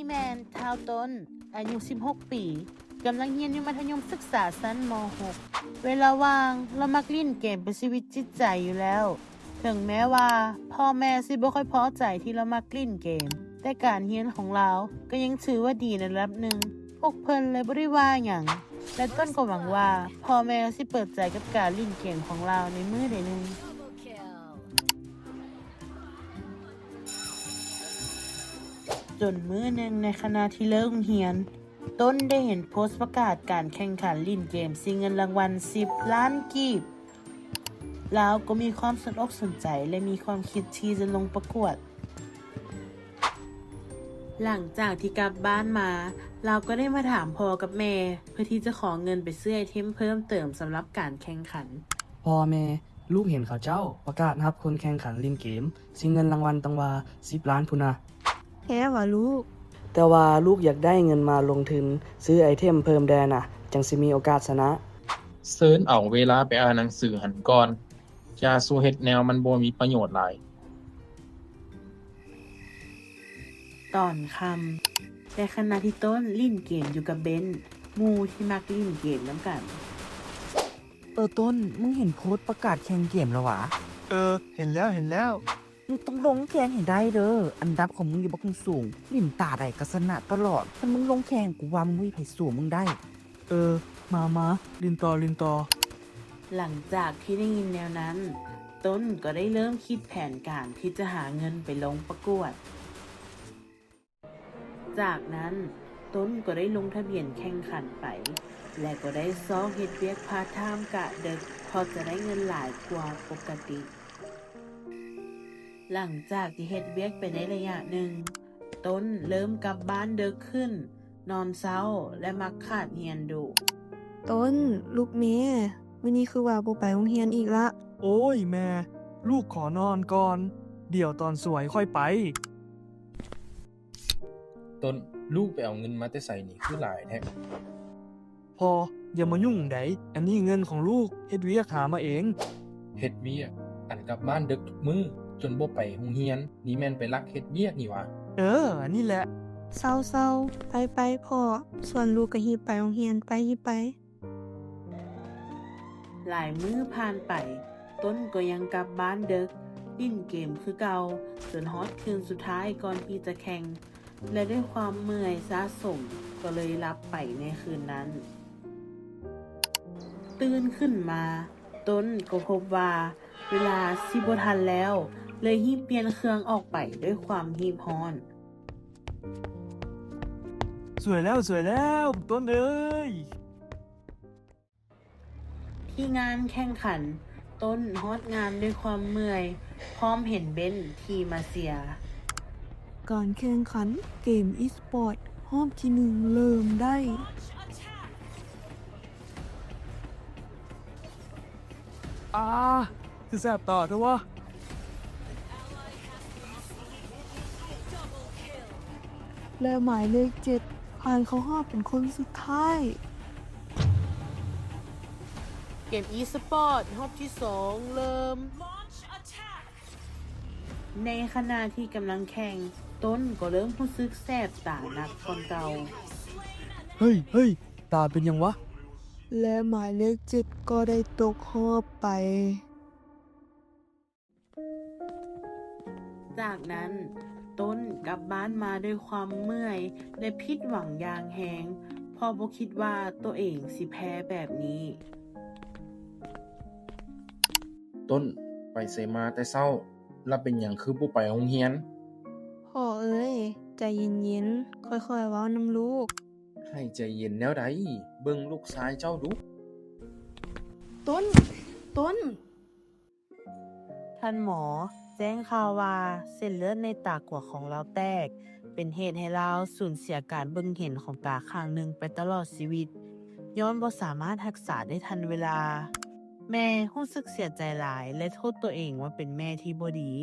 ນີ້ແມ່ນທ້າວຕົ້ນ ອາຍຸສິບຫົກປີ ກຳລັງຮຽນຢູ່ມັດທະຍົມສຶກສາຊັ້ນ ມ. ຫົກ. ເວລາວ່າງ ລາວມັກຫຼິ້ນເກມເປັນຊີວິດຈິດໃຈຢູ່ແລ້ວ. ເຖິງແມ້ວ່າພໍ່ແມ່ຊິບໍ່ຄ່ອຍພໍໃຈທີ່ລາວມັກຫຼິ້ນເກມ, ແຕ່ການຮຽນຂອງລາວກໍຍັງຖືວ່າດີໃນລະດັບໜຶ່ງ. ພວກເພິ່ນເລີຍບໍ່ໄດ້ວ່າຫຍັງ ແລະ ຕົ້ນກໍຫວັງວ່າພໍ່ແມ່ຊິເປີດໃຈກັບການຫຼິ້ນເກມຂອງລາວໃນມື້ໃດໜຶ່ງ. ຈົນມື້ໜຶ່ງໃນຂະນະທີ່ເລີກໂຮງຮຽນ, ຕົ້ນໄດ້ເຫັນໂພສປະກາດການແຂ່ງຂັນຫຼິ້ນເກມຊິງເງິນລາງວັນສິບລ້ານກີບ. ລາວກໍມີຄວາມສົນອົກສົນໃຈ ແລະ ມີຄວາມຄິດທີ່ຈະລົງປະກວດ. ຫຼັງຈາກທີ່ກັບບ້ານມາ, ລາວກໍໄດ້ມາຖາມພໍ່ກັບແມ່ ເພື່ອທີ່ຈະຂໍເງິນໄປຊື້ໄອເທັມເພີ່ມເຕີມສຳລັບການແຂ່ງຂັນ. ພໍ່ແມ່, ລູກເຫັນເຂົາເຈົ້າປະກາດຮັບຄົນແຂ່ງຂັນຫຼິ້ນເກມຊິງເງິນລາງວັນຕັ້ງວ່າສິບລ້ານພຸ້ນນະ. ແທ້ຫວາລູກ? ແຕ່ວ່າລູກຢາກໄດ້ເງິນມາລົງທຶນຊື້ໄອເທັມເພີ່ມແດ່ນະ, ຈັ່ງຊິມີໂອກາດຊະນະ. ເຊີນເອົາເວລາໄປອ່ານໜັງສືຫັ້ນກ່ອນ, ຢ່າສູ່ເຮັດແນວມັນບໍ່ມີປະໂຫຍດຫຼາຍ. ຕອນຄ່ຳ, ໃນຂະນະທີ່ຕົ້ນຫຼິ້ນເກມຢູ່ກັບເບັນ, ໝູ່ທີ່ມັກຫຼິ້ນເກມນຳກັນ. ເອີ ຕົ້ນ, ມຶງເຫັນໂພສປະກາດແຂ່ງເກມແລ້ວຫວາ? ເອີ ເຫັນແລ້ວ, ເຫັນແລ້ວ. ມຶງຕ້ອງລົງແຂ່ງໃຫ້ໄດ້ເດີ, ອັນດັບຂອງມຶງຢູ່ບັກສູງ, ຫຼິ້ນຕາໃດກໍຊະນະຕະຫຼອດ. ຄັນມຶງລົງແຂ່ງ, ກູວ່າບໍ່ມີໃຜສູ້ມຶງໄດ້. ເອີ ມາ, ມາ, ຫຼິ້ນຕໍ່, ຫຼິ້ນຕໍ່. ຫຼັງຈາກທີ່ໄດ້ຍິນແນວນັ້ນ, ຕົ້ນກໍໄດ້ເລີ່ມຄິດແຜນການທີ່ຈະຫາເງິນໄປລົງປະກວດ. ຈາກນັ້ນ, ຕົ້ນກໍໄດ້ລົງທະບຽນແຂ່ງຂັນໄປ ແລະ ກໍໄດ້ຊອກເຮັດວຽກພາດທາມກະເດິກ ເພາະຈະໄດ້ເງິນຫຼາຍກວ່າປົກກະຕິ. ຫຼັງຈາກທີ່ເຮັດວຽກໄປໄດ້ໄລຍະໜຶ່ງ, ຕົ້ນເລີ່ມກັບບ້ານເດິກຂຶ້ນ, ນອນເຊົ້າ ແລະ ມັກຂາດຮຽນດຸ. ຕົ້ນ, ລູກແມ່, ມື້ນີ້ຄືວ່າບໍ່ໄປໂຮງຮຽນອີກລະ. ໂອ້ຍ ແມ່, ລູກຂໍນອນກ່ອນ, ດຽວຕອນສວຍຄ່ອຍໄປ. ຕົ້ນ, ລູກໄປເອົາເງິນມາແຕ່ໃສນີ້ຄືຫຼາຍແທ້? ພໍ່, ຢ່າມາຫຍຸ້ງໃດ, ອັນນີ້ເງິນຂອງລູກ, ເຮັດວຽກຫາມາເອງ. ເຮັດວຽກ? ອັນກັບບ້ານເດິກທຸກມື້ ຈົນບໍ່ໄປໂຮງຮຽນ, ນີ້ແມ່ນໄປລັກເຮັດວຽກນີ້ຫວາ? ເອີ, ອັນນີ້ແຫຼະ. ເຊົາ, ເຊົາ, ໄປ, ໄປ, ພໍ່, ສ່ວນລູກກໍຮີບໄປໂຮງຮຽນ, ໄປ, ຮີບໄປ. ຫຼາຍມື້ຜ່ານໄປ, ຕົ້ນກໍຍັງກັບບ້ານເດິກ, ຫຼິ້ນເກມຄືເກົ່າ, ຈົນຮອດຄືນສຸດທ້າຍກ່ອນທີ່ຈະແຂ່ງ, ແລະ ດ້ວຍຄວາມເມື່ອຍສະສົມ, ກໍເລີຍຫຼັບໄປໃນຄືນນັ້ນ. ຕື່ນຂຶ້ນມາ, ຕົ້ນກໍພົບວ່າເວລາຊິບໍ່ທັນແລ້ວ, ເລີຍຮີບປ່ຽນເຄື່ອງອອກໄປດ້ວຍຄວາມຮີບຮ້ອນ. ສວຍແລ້ວ, ສວຍແລ້ວ, ຕົ້ນເອີຍ! ທີ່ງານແຂ່ງຂັນ, ຕົ້ນຮອດງານດ້ວຍຄວາມເມື່ອຍ, ພ້ອມເຫັນເບັນທີ່ມາເຊຍ. ການແຂ່ງຂັນເກມອີສະປອດຮອບທີໜຶ່ງເລີ່ມໄດ້. ອາ ຄືແສບຕາແທ້ວະ. ແລະ ໝາຍເລກເຈັດ ຜ່ານເຂົ້າຮອບເປັນຄົນສຸດທ້າຍ. ເກມອີສະປອດຮອບທີສອງເລີ່ມ. ໃນຂະນະທີ່ກຳລັງແຂ່ງ, ຕົ້ນກໍເລີ່ມຮູ້ສຶກແສບຕາໜັກກ່ອນເກົ່າ. ເຮີ້ຍ, ເຮີ້ຍ, ຕາເປັນຫຍັງວະ? ແລະ ໝາຍເລກເຈັດກໍໄດ້ຕົກຮອບໄປ. ຈາກນັ້ນ, ຕົ້ນກັບບ້ານມາດ້ວຍຄວາມເມື່ອຍ ແລະ ຜິດຫວັງຢ່າງແຮງ, ເພາະບໍ່ຄິດວ່າໂຕເອງຊິແພ້ແບບນີ້. ຕົ້ນ, ໄປໃສມາແຕ່ເຊົ້າ? ລະເປັນຫຍັງຄືບໍ່ໄປໂຮງຮຽນ? ພໍ່ເອີຍ, ໃຈເຢັນໆ, ຄ່ອຍໆເວົ້ານຳລູກ. ໃຫ້ໃຈເຢັນແນວໃດ? ເບິ່ງລູກຊາຍເຈົ້າດຸ. ຕົ້ນ! ຕົ້ນ! ທ່ານໝໍແຈ້ງຂ່າວວ່າ ເສັ້ນເລືອດໃນຕາຂວາຂອງລາວແຕກ, ເປັນເຫດໃຫ້ລາວສູນເສຍການເບິ່ງເຫັນຂອງຕາຂ້າງໜຶ່ງໄປຕະຫຼອດຊີວິດ, ຍ້ອນບໍ່ສາມາດຮັກສາໄດ້ທັນເວລາ. ແມ່ຮູ້ສຶກເສຍໃຈຫຼາຍ ແລະ ໂທດຕົວເອງວ່າເປັນແມ່ທີ່ບໍ່ດີ,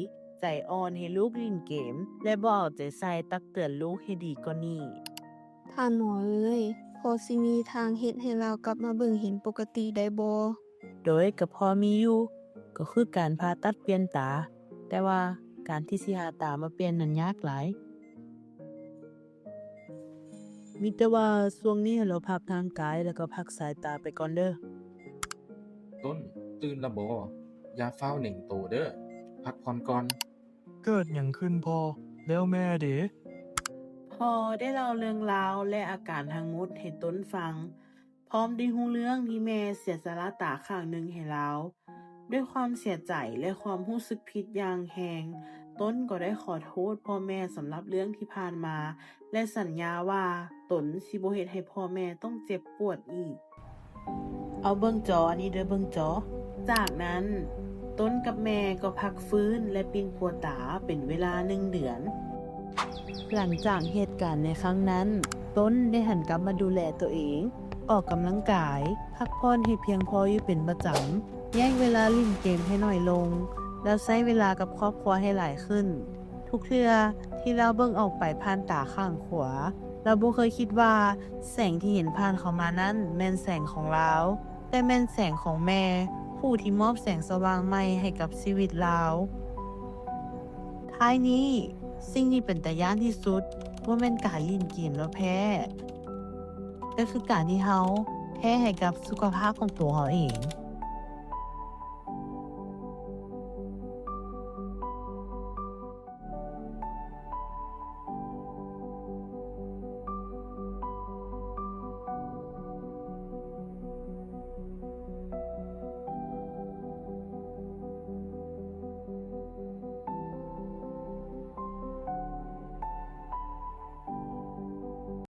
ໃຈອ່ອນໃຫ້ລູກຫຼິ້ນເກມ ແລະ ບໍ່ເອົາໃຈໃສ່ຕັກເຕືອນລູກໃຫ້ດີກວ່ານີ້. ທ່ານໝໍເອີຍ, ພໍຊິມີທາງເຮັດໃຫ້ລາວກັບມາເບິ່ງເຫັນປົກກະຕິໄດ້ບໍ່? ໂດຍ, ກໍພໍມີຢູ່, ກໍຄືການຜ່າຕັດປ່ຽນຕາ, ແຕ່ວ່າການທີ່ຊິຫາຕາມາປ່ຽນນັ້ນຍາກຫຼາຍ. ມີແຕ່ວ່າຊ່ວງນີ້ໃຫ້ລາວພັກທາງກາຍ ແລ້ວກໍພັກສາຍຕາໄປກ່ອນເດີ້. ຕົ້ນ, ຕື່ນລະບໍ? ຢ່າຟ້າວເໜັງໂຕເດີ້, ພັກຜ່ອນກ່ອນ. ເກີດຫຍັງຂຶ້ນພໍ່? ແລ້ວແມ່ເດ? ພໍ່ໄດ້ເລົ່າເລື່ອງລາວ ແລະ ອາການທັງໝົດໃຫ້ຕົ້ນຟັງ, ພ້ອມໄດ້ຮູ້ເລື່ອງທີ່ແມ່ເສຍສະຫຼະຕາຂ້າງໜຶ່ງໃຫ້ລາວ. ດ້ວຍຄວາມເສຍໃຈ ແລະ ຄວາມຮູ້ສຶກຜິດຢ່າງແຮງ, ຕົ້ນກໍໄດ້ຂໍໂທດພໍ່ແມ່ສຳລັບເລື່ອງທີ່ຜ່ານມາ ແລະ ສັນຍາວ່າຕົນຊິບໍ່ເຮັດໃຫ້ພໍ່ແມ່ຕ້ອງເຈັບປວດອີກ. ເອົາເບິ່ງຈໍ ອັນນີ້ເດີ້ ເບິ່ງຈໍ. ຈາກນັ້ນ, ຕົ້ນກັບແມ່ກໍພັກຟື້ນ ແລະ ປິ່ນປົວຕາເປັນເວລາໜຶ່ງເດືອນ. ຫຼັງຈາກເຫດການໃນຄັ້ງນັ້ນ, ຕົ້ນໄດ້ຫັນກັບມາດູແລຕົວເອງ, ອອກກຳລັງກາຍ, ພັກຜ່ອນໃຫ້ພຽງພໍຢູ່ເປັນປະຈຳ, ແຍກເວລາຫຼິ້ນເກມໃຫ້ໜ້ອຍລົງ, ແລ້ວໃຊ້ເວລາກັບຄອບຄົວໃຫ້ຫຼາຍຂຶ້ນ. ທຸກເທື່ອທີ່ລາວເບິ່ງອອກໄປຜ່ານຕາຂ້າງຂວາ, ລາວບໍ່ເຄີຍຄິດວ່າແສງທີ່ເຫັນຜ່ານເຂົ້າມານັ້ນແມ່ນແສງຂອງລາວ, ແຕ່ແມ່ນແສງຂອງແມ່, ຜູ້ທີ່ມອບແສງສະຫວ່າງໃໝ່ໃຫ້ກັບຊີວິດລາວ. ທ້າຍນີ້, ສິ່ງທີ່ເປັນຕາຢ້ານທີ່ສຸດບໍ່ແມ່ນການຫຼິ້ນເກມແລ້ວແພ້, ແຕ່ຄືການທີ່ເຮົາແພ້ໃຫ້ກັບສຸຂະພາບຂອງຕົວເຮົາເອງ.